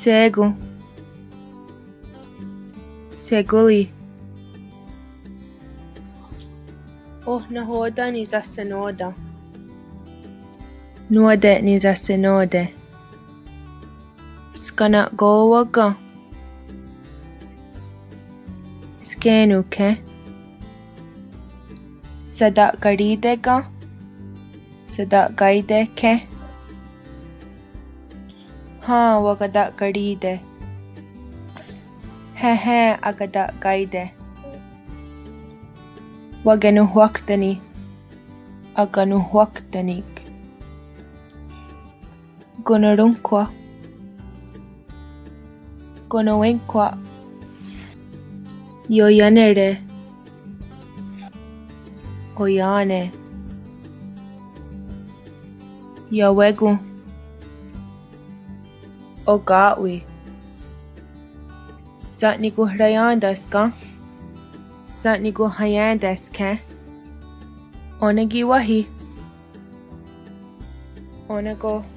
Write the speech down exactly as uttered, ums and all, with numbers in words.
Shé:kon. Shé:kon. Oh nahò:ten nisahsennò:ten? Nó:nen nisahsennò:ten. Skanahkó:wa ken? Ské:non'ke. Sata'karí:te ken? Sata'kaí:te ken? Hen, wakata'karí:te. Hen, hen, akata'kaí:te. Wakenonhwáktani. Akenonhwáktani. Konorónhkhwa. Konowénhkhwa. Ioiánere. Oiá:ne. Iawé:kon. Oká:wi. Sa'nikonhraién:ta's ken? Sa'nikonhaién:ta's ken? Ó:nen ki' wáhi. Ó:nen ki'